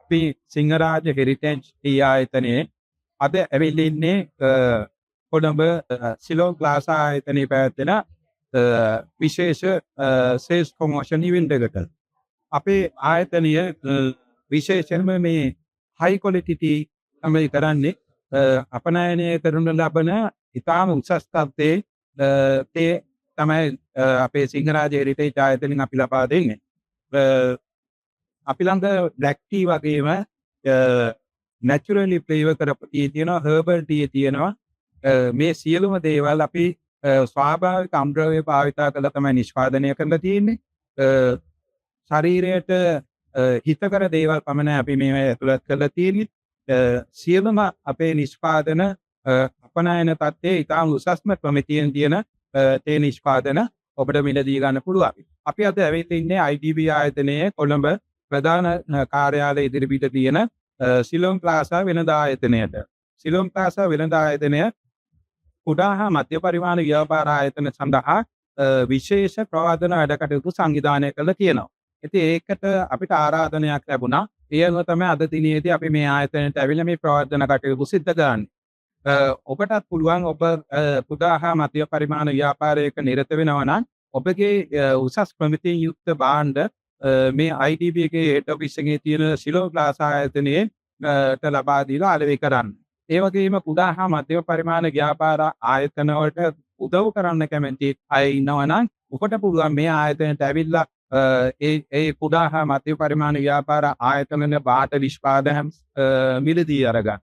අපි Sinharaja heritage T ආයතනයේ අද ඇවිල්ලා ඉන්නේ කොළඹ සිලෝන් ප්ලාසා ආයතනයේ පැවැත්වෙන විශේෂ සේල්ස් ප්‍රොමෝෂන් ඉවෙන්ට් එකට. අපේ ආයතනය විශේෂයෙන්ම මේ හයි ක්වොලිටි ටී තමයි කරන්නේ. අපනයනය කරනු ලබන ඉතාම උසස් තත්ත්වයේ තේ තමයි අපේ සිංහරාජ හෙරිටේජ් ආයතනයෙන් අපි ලබා දෙන්නේ. අපි ළඟ බ්ලැක් ටී වගේම නැචරලි ෆ්ලේවර් කරපු ටී තියෙනවා, හර්බල් ටී තියෙනවා. මේ සියලුම දේවල් අපි ස්වාභාවික අමුද්‍රව්‍ය භාවිතා කරලා තමයි නිෂ්පාදනය කරලා තියෙන්නේ. ශරීරයට හිතකර දේවල් පමණයි අපි මේවා ඇතුළත් කරලා තියෙන්නේ. සියලුම අපේ නිෂ්පාදන අපනයන තත්ත්වයේ ඉතාම උසස්ම ප්‍රමිතියෙන් තියෙන තේ නිෂ්පාදන ඔබට මිලදී ගන්න පුළුවන්. අපි අද ඇවිත් ඉන්නේ IDB ආයතනයේ කොළඹ ප්‍රධාන කාර්යාලය ඉදිරිපිට තියෙන සිලෝන් ප්ලාසා වෙළඳ ආයතනයට. සිලෝන් ප්ලාසා වෙළඳ ආයතනය කුඩා හා මධ්‍ය පරිමාණ ව්‍යාපාර ආයතන සඳහා විශේෂ ප්‍රවර්ධන වැඩ කටයුතු සංවිධානය කරලා තියෙනවා. ඉතින් ඒකට අපිට ආරාධනයක් ලැබුණා. ඒ අනුව තමයි අද දිනේදී අපි මේ ආයතනයට ඇවිල්ලා මේ ප්‍රවර්ධන කටයුතු සිද්ධ කරන්නේ. ඔබටත් පුළුවන් ඔබ කුඩා හා මධ්‍ය පරිමාණ ව්‍යාපාරයක නිරත වෙනවා නම් ඔබගේ උසස් ප්‍රමිතියෙන් යුක්ත භාණ්ඩ මේ IDB එකේ හෙඩ් ඔෆිස් එකේ තියෙන සිලෝන් ප්ලාසා ආයතනයේ ට ලබා දීලා අලෙවි කරන්න. ඒ වගේම කුඩා හා මධ්‍යම පරිමාණ ව්‍යාපාර ආයතන වලට උදව් කරන්න කැමති අය ඉන්නවා නම් ඔබට පුළුවන් මේ ආයතනයට ඇවිල්ලා ඒ ඒ කුඩා හා මධ්‍යම පරිමාණ ව්‍යාපාර ආයතන වල භාණ්ඩ නිෂ්පාදන මිලදී අරගන්න.